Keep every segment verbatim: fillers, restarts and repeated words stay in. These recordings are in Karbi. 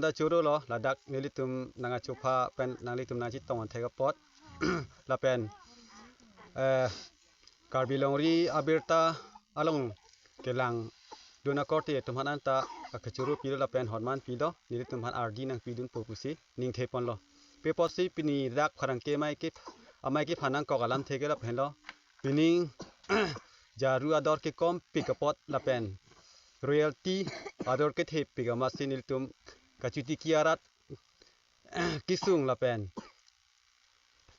Da choro lo, ladak nelitum nangkachopha pen nanglitum nangchetong thek apot. Lapen, eh, Karbi Longri abirta along kelangdun akorte atum aphan anta kachoro pilo lapen horman pilo, nelitum aphan ardi nangpidunpo pusi ningthe ponlo. Pi apotsi pini dak pherangke amei ke, amei kephan nangkok alamthe ke lahenlo. Pining jaru ador kekompik apot lapen royalty ador kethepik amatsi nelitum kachitiki arat kesung lapen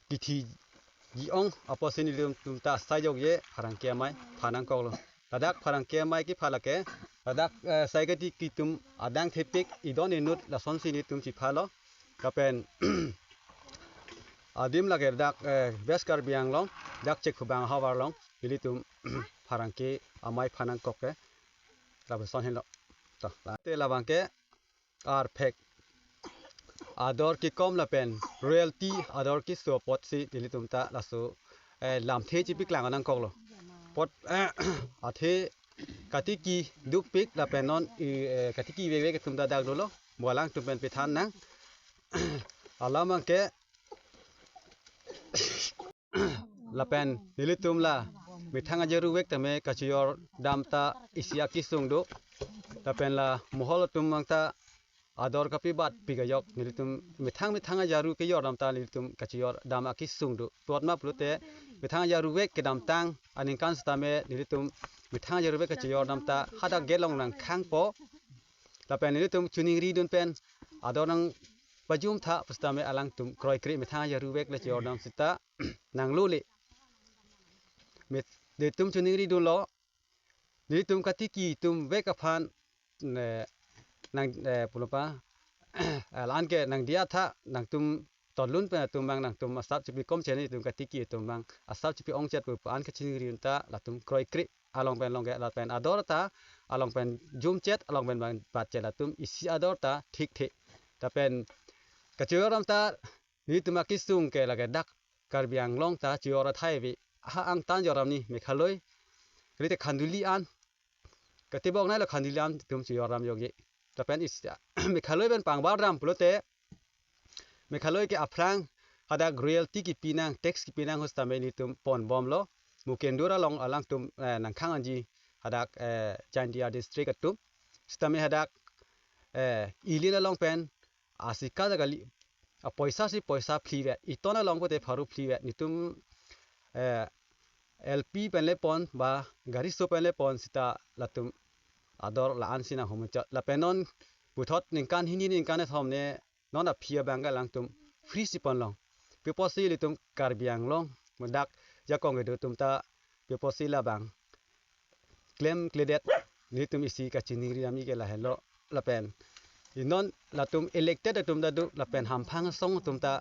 kithiji-ong apotsi nelitum ta sai jokje pherangke amei phan nangkoklo. Ladak pherangke amei kepha lake, ladak, eh, sai katiki atum adang thepik idon inut lasonsi nelitum chephalo. Lapen adim lake dak, eh, West Karbi Anglong, dak Chekhubang havar along nelitum pherangke amei phan nangkok ke. Lapuson henlo. To, late labang ke arphek ador kekom lapen royalty ador keso apotsi nelitum ta laso, eh, lamthe chepaklang nangkoklo. Apot, eh, athe katiki dukpik lapen non i, eh, katiki vekvek atum ta dak dolo. Mo alangtum pen pethan nang. Alam abang ke lapen nelitum la methang ajaru vek tame kachejordam ta isi akesung do. Lapen la mohol atum abang ta ador kapibatpik ajok nelitum methang methang ajaru kejordam ta nelitum kachejordam akesung do. Pi apot ma pulote methang ajaru vek kedamtang aningkan setame nelitum methang ajaru vek kachejordam ta hadak gate along nangkhangpo. Lapen nelitum chiningridun pen ador nangpajum tha pusitame alangtum kroikre methang ajaru vek le chejordam seta nanglule. Met, nelitum chiningridunlo, nelitum katiki atum vek aphan, ne, nang, eh, pulo pa, eh, la-an ke nangdiya tha, nangtum tonlun pen atum abang nangtum asap chepi kom chen nelitum katiki atum abang asap chepi ongchet pu pu-an kachiningridun ta latum kroikre along pen along ke lapen ador ta along pen jumchet along pen bang batchet latum isi ador ta thikthe. Lapen kachejordam ta nelitum akesung ke lake dak Karbi Anglong ta chejor athai ave. Ha angtan jordam ni Meghalaya. Kalite Khanduli an. Katibok nai lo Khanduli an atum chejordam jokje. Lapen isi Meghalaya pen pangbardam pulote Meghalaya ke aphrang hadak royalty kepi nang, tax kepi nang hu setame nelitum ponbomlo. Mo kendur along alangtum, eh, nangkhang anji hadak, eh, Jaintia district atum. Setame hadak, eh, ilin along pen asika jaga li, apoisa si poisa phli vet, iton along pote pharo phli vet, nelitum, eh, L P pen le pon ba gari so pen le pon seta latum ador la-an si nang humchot. Lapen non puthot ningkan hini ningkan thom ne non aphi abang ke alangtum free si ponlong. Pi apotsi ilitum Karbi Anglong mo dak jakong kedo atum ta pi apotsi labang klemkledet nelitum isi kachiningri ami ke lahenlo. Lapen inon latum elected atum ta do lapen hamphang asong atum ta,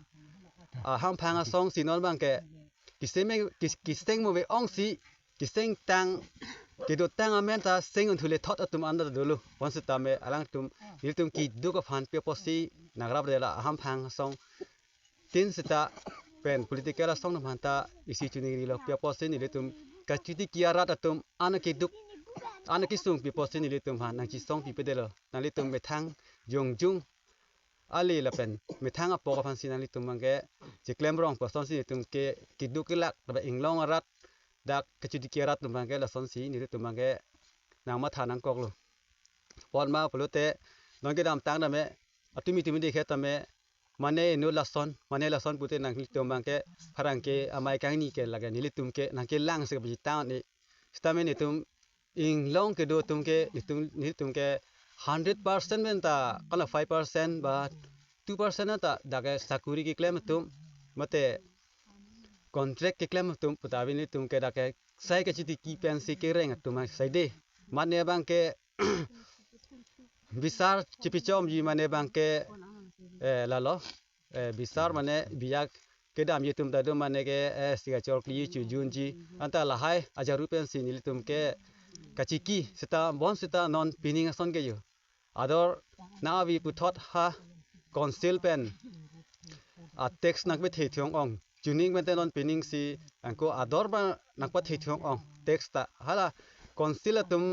ah, hamphang asong si non abang ke kiseme kis-, kiseng mo ve ong si kiseng tang kedotang amen ta seng un thule thot atum anda dolo. Bonsitame alangtum nelitum keduk aphan pi apotsi nangrapdetlo, hamphang asong tin seta pen political asong atum aphanta isi chiningrilo. Pi apotsi nelitum kachitiki arat atum an keduk an kesung pi apotsi nelitum aphan nangchisong pipedetlo. Nanglitum methang jongjung ale lapen methang apok aphan si nanglitum abang ke cheklemrong pu asonsi nelitum ke keduk kelak lapen inglong arat dak kachitiki arat atum abang ke lasonsi nelitum abang ke nangmatha nangkoklo. Pi apot ma pulote non kedamtang tame atumi tumi dikhe tame mane inut lason, mane lason pute nanglitum abang ke pherangke amei kangni ke lake nelitum ke nangkelang si kapachitang ni. Sitame nelitum inglong kedo atum ke nelitum, nelitum ke hundred percent pen ta kala five percent ba two percent ta dak ke sakuri keklem atum mate contract keklem atum puta ave nelitum ke dak ke sai kachitiki pensi kereng atum sai de. Mane abang ke bisar chipichomji mane abang ke, eh, lalo, eh, bisar mane biyak kedamji atum ta do mane ke, eh, signature kli chojunji anta lahai ajaru pensi nelitum ke kachiki seta bonsita non pining ason ke jo. Ador nang ave puthot ha council pen a tax nangpethe thiong ong. Chuning pen te non pining si angko ador ba nangpathe thiong ong tax ta. Hala council atum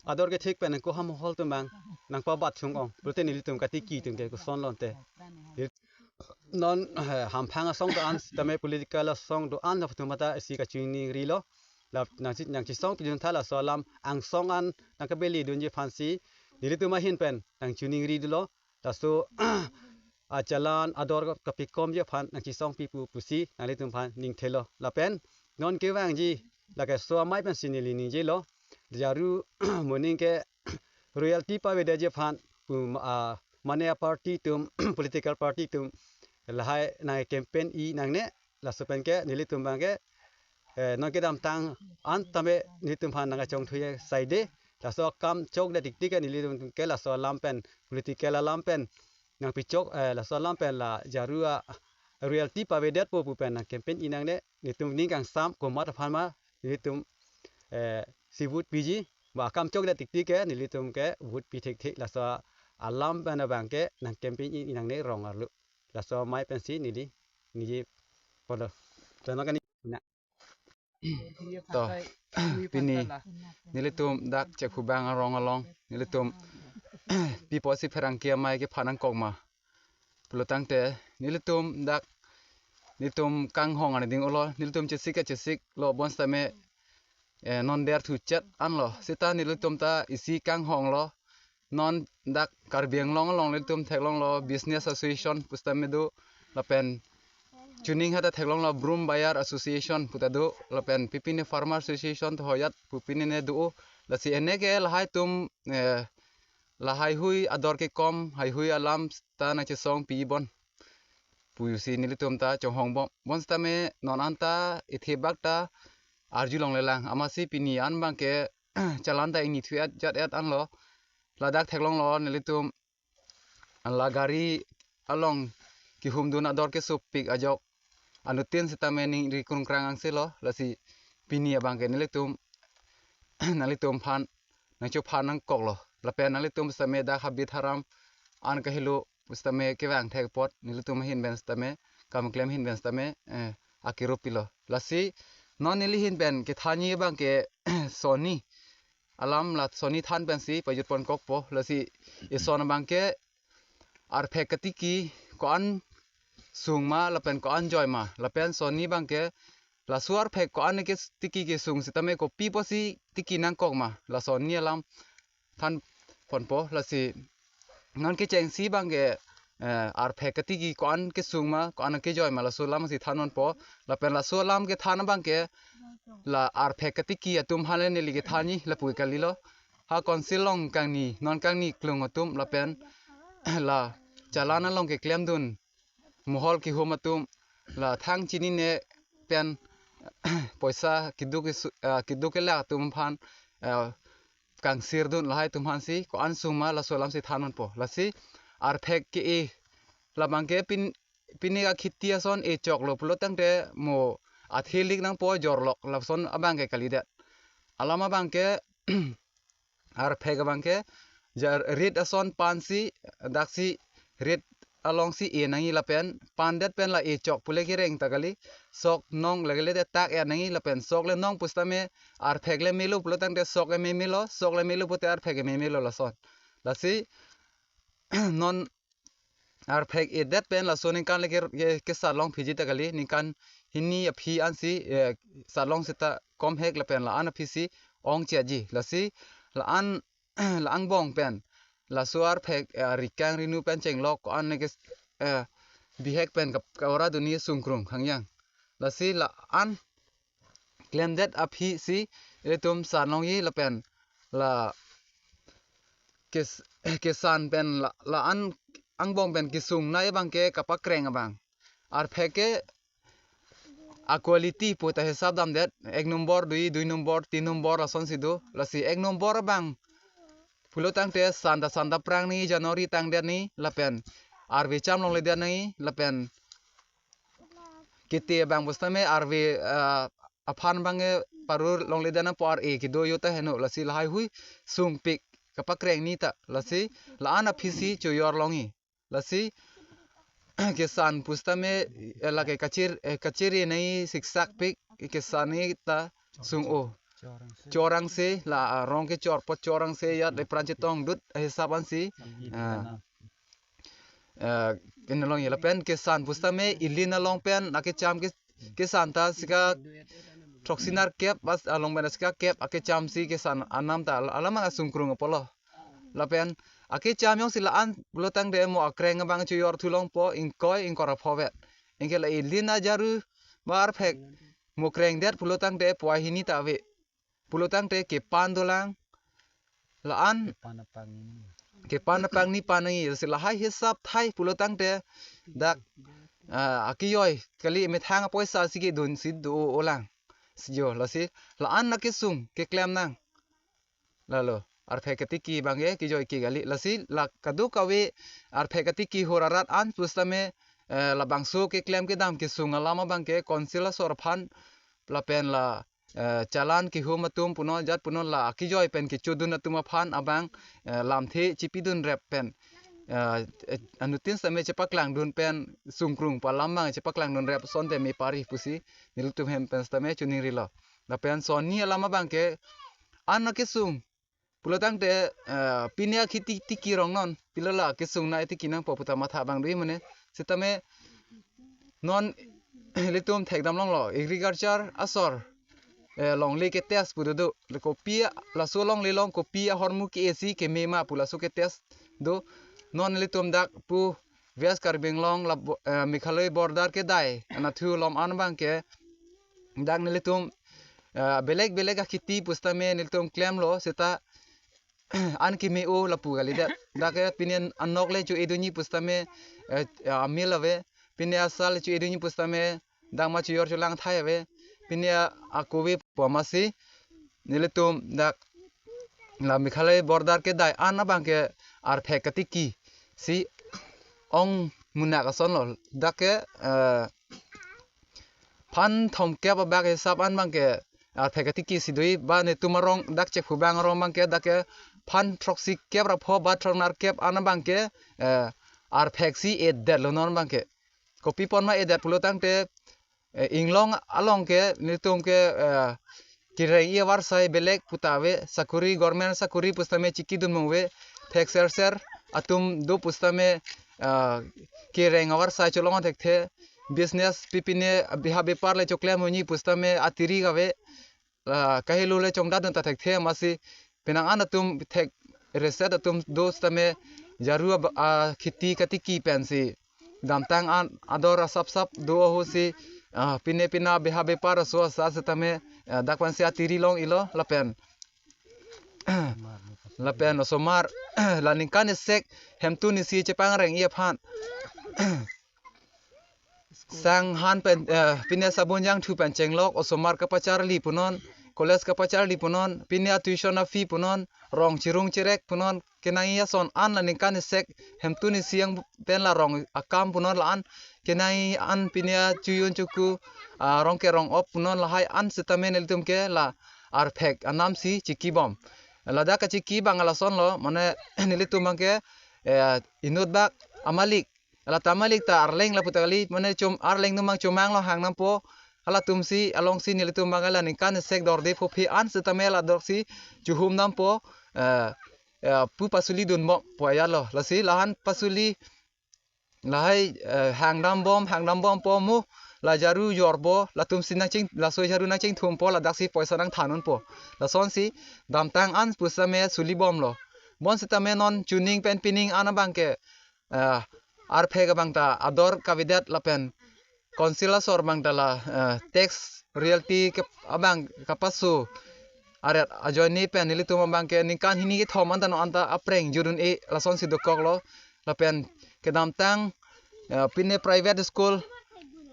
ador kethek pen nangkoham hol atum abang nangpabat sung-ong pulote nelitum katiki atum ke koson lo ante. Non, eh, hamphang asong do-an sitame political asong do-an aphuthak mata isi kachiningri lo. La nangchi nangchisong pijun tha laso alam angsong an nangkabeli dunji aphansi nelitum ahin pen nangchiningri dolo. Laso achalan ador kapikomji aphan nangchisong pipo pusi nanglitum aphan ningthelo. Lapen non kevangji lake so amei pensi neli ningjelo. Jaru moning ke royalty pavedetji aphan pu, ah, mane a-party atum political party atum lahai nang campaign-i nangne. Laso pen ke nelitum abang ke, eh, non kedamtang an tame nelitum aphan nangkachongthu-e saide. Laso akam chokdet tiktik ke nelitum ke laso alam pen political alam pen nangpichok, eh, laso alam pen la jaru a royalty pavedetpo pu pen nang campaign-i nangne. Nelitum ning kangsam komat aphan ma nelitum, eh, si vote piji. Ba akam chokdet tiktik ke nelitum ke vote pi thekthe. Laso alam pen abang ke nang campaign-i nangne rong arlo. Laso amei pensi neli ningje polo. Tano kani na. To, pini nelitum dak Chekhubang arong along nelitum pi apotsi pherangke amei kephan nangkok ma pulo tangte nelitum dak nelitum kanghong ani ding-olo, nelitum chesik kachesik lo bonsitame, eh, non der thuchet anlo. Seta nelitum ta isi kanghong lo. Non dak Karbi Anglong along nelitum theklonglo business association pusitame do, lapen chuning hata theklonglo broom buyer association puta do, lapen pipine farmer association to hoyat pupine ne do. Lasi ene ke lahai atum, eh, lahai hui ador kekom, haihui alam ta nangchesong pibom pusi nelitum ta chonghong bom. Bonsitame non anta ithebak ta arjulongle lang. Amatsi pini an abang ke chalan ta ingni thu-et jat-et anlo. Ladak theklonglo nelitum la gari along kehumdun ador kesupik ajok anuttin sitame ningri krungkrang angse lo. Lasi pini abang ke nelitum nanglitum aphan nangchophan nangkoklo. Lapen nanglitum sitame dak habit haram an kahelo sitame kevang thek apot nelitum ahin pen sitame kam klem ahin pen sitame, eh, akirop pilo. Lasi non neli ahin pen kethanji abang ke sonni alam la sonni than pensi pajut pon kokpo. Lasi eson abang ke arphek katiki ko-an sung ma lapen ko-an joi ma, lapen sonni abang ke laso arphek ko-an ke tiki kesung sitame kopi apotsi tiki nangkok ma, la sonni alam than ponpo. Lasi non kechengsi abang ke, eh, arphek katiki ko-an kesung ma, ko-an kejoi ma, laso alam si than ponpo. Lapen laso alam kethan abang ke la arphek katiki atum aphan le neli kethanji lapu kalilo. Ha council along kangni, non kangni klung atum lapen la chalan along keklemdun mohol kehum atum, la thang chinine pen poisa keduk kesu-, ah, keduk kelak atum aphan, ah, kangsirdun lahai atum aphansi ko-an sung ma laso alam si than ponpo. Lasi arphek ke-e labang ke pin, pini akhiti ason echoklo pulo tangte mo athe lik nangpo jorlok lason abang ke kalidet. Alam abang ke arphek abang ke ja rit ason pansi daksi rit alongsi e nangji lapen pandet pen la echok pule kereng ta kali, sok nong lagele de tak e nangji lapen sok le nong pusitame arphek le melo pulo tangte sok le memelo, sok le melo pute arphek le memelo lason. Lasi non arphek edet pen laso ningkan le ke, ke, kesat long phiji ta kali, ningkan hini aphi ansi, eh, sat long seta komhek lapen la-an aphisi ongcheji. Lasi la-an la angbong pen laso arphek, eh, rikang rinu pen chenglok ko-an ne ke, eh, bihek pen kap-, ka-ora dunji sungkrung hangyang. Lasi la-an klemdet aphisi ilitum san longji lapen la kes-, kesan pen la, la-an angbong pen kesung nai abang ke kapakreng abang. Arphek ke a-quality pu ta hisap damdet, ek nombor, dui, dui nombor, tin nombor lasonsi do. Lasi ek nombor abang pulo tangte santa santa prang nangji, January tangdet nangji lapen arve cham longledet nangji lapen kete abang pusitame arve, ah, aphan abang ke parur longledet nangpo, ar-e kedo yo ta heno. Lasi lahai hui sungpik kapakreng nangji ta. Lasi la-an aphisi chojor longji. Lasi kesan pusitame, eh, lake kachir, eh, kachiri nangji siksak pik kesan nangji ta sung-o. chorangse, la, ah, rong kechor apot chorangse ajat le pran chetongdut ahisap ansi, ah, eh, kenalong ya lapen kesan pusitame ilin along pen akecham ke, kesan ta sika throksi nerkep bas along pen sika kep akecham si kesan anam ta al-, alamang asungkrung apotlo. Lapen akecham jongsi la-an pulotangte mo akreng abang chojor thulongpo ingkoi ingkoi ra phovet. Anke la ilin ajaru ba arphek mo krengdet pulotangte pua hini ta ave. Pulotangte kepan dolang. La-an kepan apangni, kepan apangni panangji. Lasi lahai hisap thai pulotangte dak, ah, akejoi kali methang apoisa si kedun si do-olang. Si jo, lasi la-an akesung keklem nang. Lalo arphek katiki abangke kejoi ke kali. Lasi la kadokave arphek katiki hor arat an pusitame, eh, labangso keklem kedam kesung alam abangke Council asor aphan lapen la, eh, chalan kehum atum punon ajat punon la akejoi pen kechodun atum aphan abang, eh, lamthe chipidun rep pen, eh, eh, anuttin sitame chepaklangdun pen sungkrung pu alam abang chepaklangdun rep asonte me pari pusi nelitum hem pen sitame choningrilo. Lapen son hini alam abangke an akesung pulotangte, eh, pine akhiti tiki rong non pilo la kesung nai tiki nangpo pu ta matha abang do-i mane. Sitame non ilitum thekdam longlo agriculture asor, eh, longle ketest pu dodo. Le kopi laso longle along kopi ahormu ke-e si keme ma pu laso ketest do. Non ilitum dak pu West Karbi Anglong la bo-, eh, Meghalaya border kedai anatthu along an abangke dak nelitum, eh, belek belek akhiti pusitame nelitum klemlo seta an keme-o lapu kalidet. Dak ke pine anok le cho-edunji pusitame, eh, eh, amil ave. Pine asal cho-edunji pusitame dak ma chojor cholang thai ave. Pine a-, akove pu amatsi nelitum dak la Meghalaya border kedai an abangke arphek katiki si ong munak asonlo. Dak ke, eh, phan thomkep abak hisap an abangke arphek katiki si do-i. Ba netum arong dak chephu abang arong abangke dak ke phan throksi kep ra pho ba throk nerkep an abangke, eh, arphek si edetlo non abangke. Kopi apot ma edet pulotangte, eh, inglong along ke nelitum ke, eh, kereng-i avarsai belek pu ta ave, sakuri, government sakuri pusitame chikidun mong ave, thek serser atum do pusitame, eh, kereng avarsai cholong thekthe, business pi pine biha bepar le choklem unji pusitame atiri kave, la kahelo le chongdatdun ta thekthe amatsi penang an atum thek reset atum do sitame jaru ab-, akhiti katiki pensi damtang an ador asapsap do ahut si, ah, pine pina biha bepar aso asa sitame, ah, dak pensi atiri long-ilo lapen lapen osomar la ningkan isek hemtun isi chepangreng-i aphan sang han pen, eh, pine sabun jangthu pen chenglok, osomar kapacharli punon, college kapacharli punon, pine a-tuition a-fee punon, rong chirung chirek punon, kenangji ason an la ningkan isek hemtun isi ang pen la rong akam punon la-an, kenangji an pine a-chojun choku, ah, rong kerong op punon lahai an sitame nelitum ke la arphek anam si chikibom. Ladak kachiki abang alasonlo, mane nelitum abangke, eh, inut bak amalik. Ala ta amalik ta arleng lapu ta kali, mane chom arleng atum abang chomang lo hang nampo. Halatum si along si nelitum abang la ningkan isek dorde phophe an sitame la dok si chuhum nampo, eh, eh, pu pasuli dunbom pu ajatlo. Lasi la-an pasuli lahai, eh, hang dambom, hang dambompo mo, la jaru jorpo, latum si nangching, laso jaru nangchingthumpo, ladak si poisa nangthandunpo. Lasonsi damtang an pusitame sulibomlo. Bonsitame non chuning pen pining an abangke, eh, arphek abang ta ador kavedet lapen Council asor abang ta la, eh, tax royalty ke abang kapaso aret ajoine pen nelitum abangke ningkan hini kethom anta non anta apreng judun-e lasonsi dokoklo. Lapen kedamtang, eh, pine private school,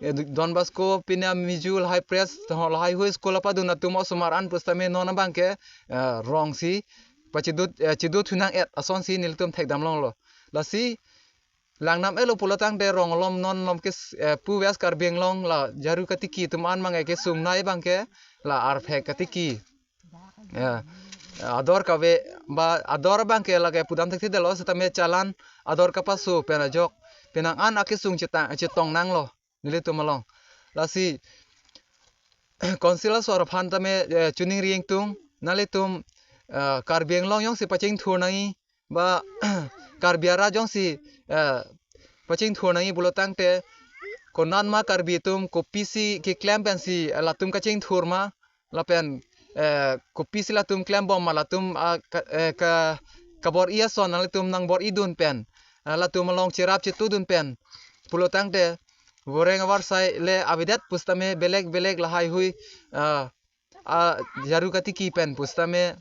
eh, Don Bosco, pine Mizu lahai press, to lahai hui school apadun atum osomar an pusitame non abangke, eh, rong si pachidut, eh, chidut hunang-et asonsi nelitum thekdam longlo. Lasi langnam-etlo pulotangte rong alom non alom ke, eh, pu West Karbi Anglong la jaru katiki atum an abangke sung nai abangke la arphek katiki. Ya. Ador kave ba ador abangke lake pudam thekthedetlo sitame chalan ador kapaso pen ajok penang an akesung chetang chetong nanglo nelitum along. Lasi Council asor aphan tame, eh, choningri ingtung, nanglitum, eh, Karbi Anglong jongsi pachingthur nangji, ba Karbi arat jongsi, eh, pachingthur nangji pulo tangte, konat ma Karbi atum kopisi keklem pensi, eh, latum kachingthur ma, lapen, eh, kopisi latum klembom ma, latum, ah, ka, eh, ka, kabor-i ason nanglitum nangbor-idun pen, ah, latum along cherap chetudun pen pulo tangte, voreng avarsai le avedet pusitame belek belek lahai hui, ah, a jaru katiki pen pusitame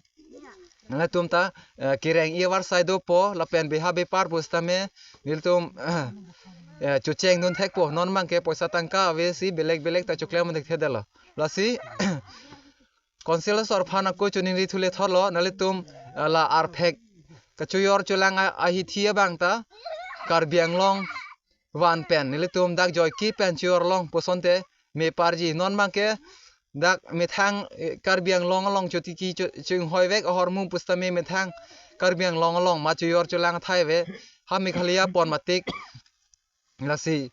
nangtum ta, eh, kereng-i avarsai dopo, lapen beha bepar pusitame nelitum, eh, chochengdun thekpo. Non abangke poisa tangka avesi belek belek ta choklem thekthedetlo. Lasi Council asor aphan ako choningri thule thorlo, nanglitum, eh, la arphek kachoyor cholang a, ahithi abang ta Karbi Anglong van pen nelitum dak joike pen choyor long pusonte meparji. Non abangke dak methang, eh, Karbi Anglong along chotiki cho, chinghoi vek ahormu pusitame methang Karbi Anglong along ma choyor cholang athai ave, ha Meghalaya pon matik. Lasi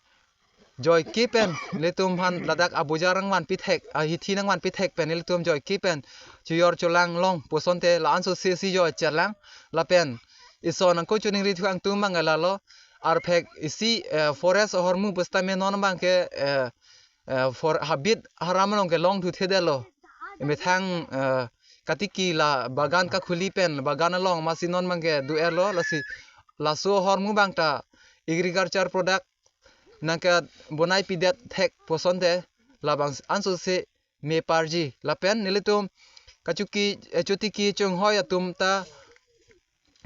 joike pen nelitum aphan ladak abojar nangvanpi thek, ahithi nangvanpi thek pen nelitum joike pen choyor cholang long pusonte la-an sose si joi chelang. Lapen ison ako choningri thu ingtung abang lalo, arphek isi, eh, forest ahormu pusitame non abangke, eh, eh, for habit haram along kelong thuthedetlo. Methang, eh, katiki la bagan kakhuli pen bagan along masi non abangke do-erlo, lasi laso ahormu abang ta agriculture product nangkebonaipidet thek pusonte labang ansose meparji. Lapen nelitum kachuki, eh, chotiki chinghoi atum ta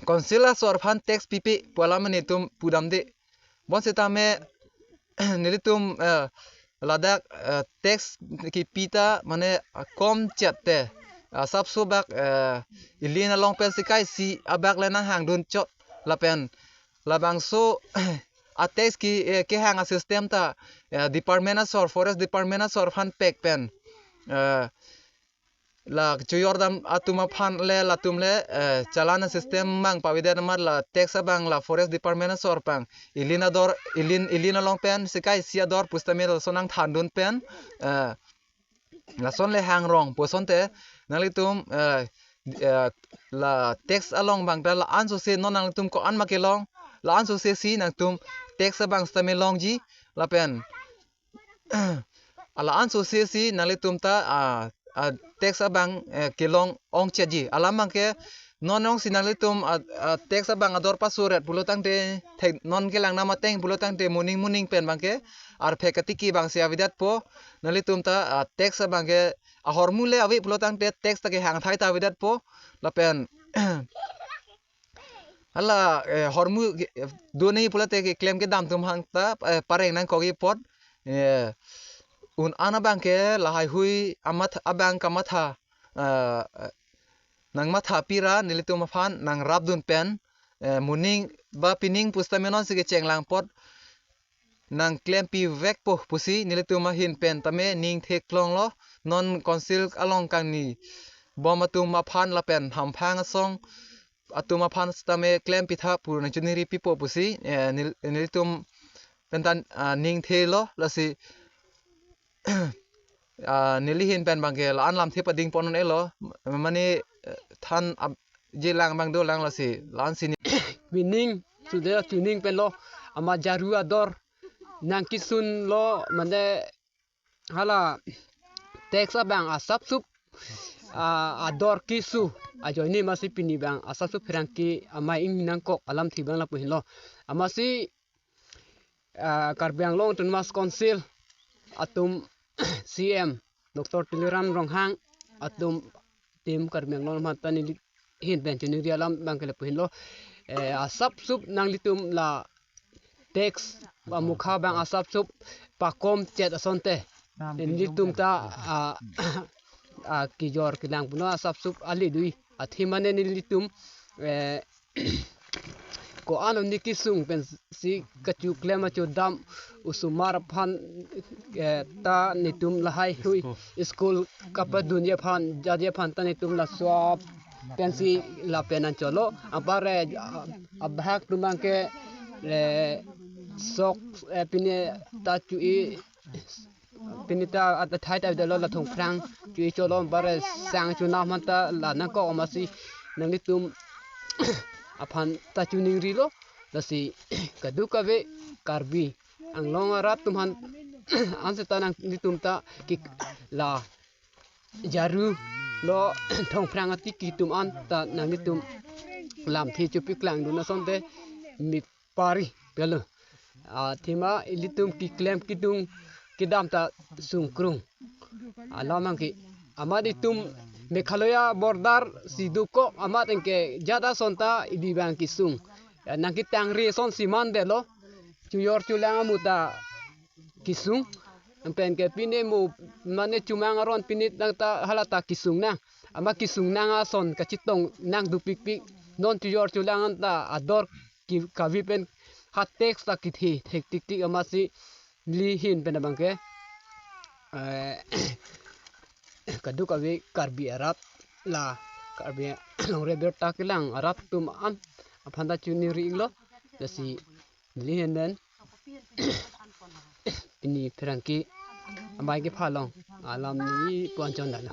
Council asor aphan tax pipe pu alam nelitum pudamde. Bonsitame nelitum, eh, ladak, eh, tax kipi ta mane, ah, kom chet te, ah, sapso bak, eh, ilin along pen sikai si abak le nanghangdun chot, lapen labangso a tax ke, eh, kehang a system ta, eh, department asor, forest department asor aphan pek pen, eh, la choyordam atum aphan le latum le, eh, challan system abang pavidet amat la tax abang la forest department asor pang ilin ador, ilin, ilin along pen sikai si ador pusitame lason nangthandun pen, eh, lason le hangrong pusonte nanglitum, eh, eh, la tax along abang ta la-an sose non nanglitum ko-an ma kelong, la-an sose si nangtum tax abang sitame longji, lapen la-an sose si nanglitum ta, ah, ah, tax abang, eh, kelong ongchetji. Alam abangke non jongsi nanglitum, ah, ah, tax abang ador pasoret pulo tangte, thek non kelang nam ateng pulo tangte moning moning pen abangke arphek katiki abangsi avedetpo. Nanglitum ta, ah, tax abangke ahormu le ave pulo tangte tax ta kehang athai ta avedetpo. Lapen hala, eh, hormu ke, eh, do nangji pulote keklem kedam atum aphan ta, eh, pareng nangkokji apot, eh, un-an abangke lahai hui amat abang kamatha, eh, nangmatha pira nelitum aphan nangrapdun pen, eh, moning ba pining pusitame nonsi kechenglang apot nangklempi vekpo pusi nelitum ahin pen tame ning theklonglo. Non Council along kangnibom atum aphan lapen hamphang asong atum aphan sitame klempitha pu nangchoningri pipo pusi, eh, nel-, nelitum pen ta, ah, ning thelo. Lasi, ah, neli ahin pen abangke la-an lamthe pading pon un-elo, mane, eh, than ab-, jelang abang dolang, lasi la-an si ni. Pining sudah tuning penlo, amat jaru ador nangkisunlo, mane hala tax abang asapsup, ah, ador keso ajoine masi pini abang asapsup pherangke amei ing nangkok alamthe abang lapu henlo. Amatsi, ah, Karbi Anglong Autonomous Council atum, C M Doctor Tuliram Ronghang atum, tim Karbi Anglong aphan ta neli ahin pen choningri alam abangke lapu henlo. Eh, asapsup nanglitum la tax amukha abang asapsup pakom chet asonte nelitum ta, ah, ah, kejor kelang puno asapsup ale dui. Athe mane nelitum, eh, ko-an oni kesung pensi kachoklem achodam osomar aphan, eh, ta netum lahai hui school kapadunji aphan, jaji aphan ta netum laso pensi lapen anchotlo. Apar, eh, a-, abahak atum abangke, eh, sok, eh, pine ta chu-i pini ta at athai ta dolo la Thongphrang chu-i cholom bare sang chunam aphan ta la nangkok amatsi nanglitum aphan ta chuningrilo. Lasi kadokave Karbi Anglong arat atum aphan ansi ta nanglitum ta ki la Jaru lo Thongphrang atiki atum an ta nanglitum lamthe chopiklangdun asonte mi pari pelo. Athema ilitum keklem kidung kedam ta sungkrung. Alam abangke amat itum Meghalaya border si dokok amat anke jat ason ta ili abang kesung. Ya, nangketangri ason si mandetlo. Chojor cholang amu ta kesung. Anpen ke pine mo mane chomang aron pine nang ta hala ta kesung nang. Amat kesung nang ason kachetong nang dopikpik. Non chojor cholang an ta ador ki kavi pen ha tax ta kethe thek tiktik amatsi neli ahin pen abangke, eh, kadokave Karbi arat la Karbi Anglong rebirta kelang arat atum an aphan ta chuningri-iklo. Lasi neli ahin pen pini pherangke amei kepha along alam neli pu-an chondamlo.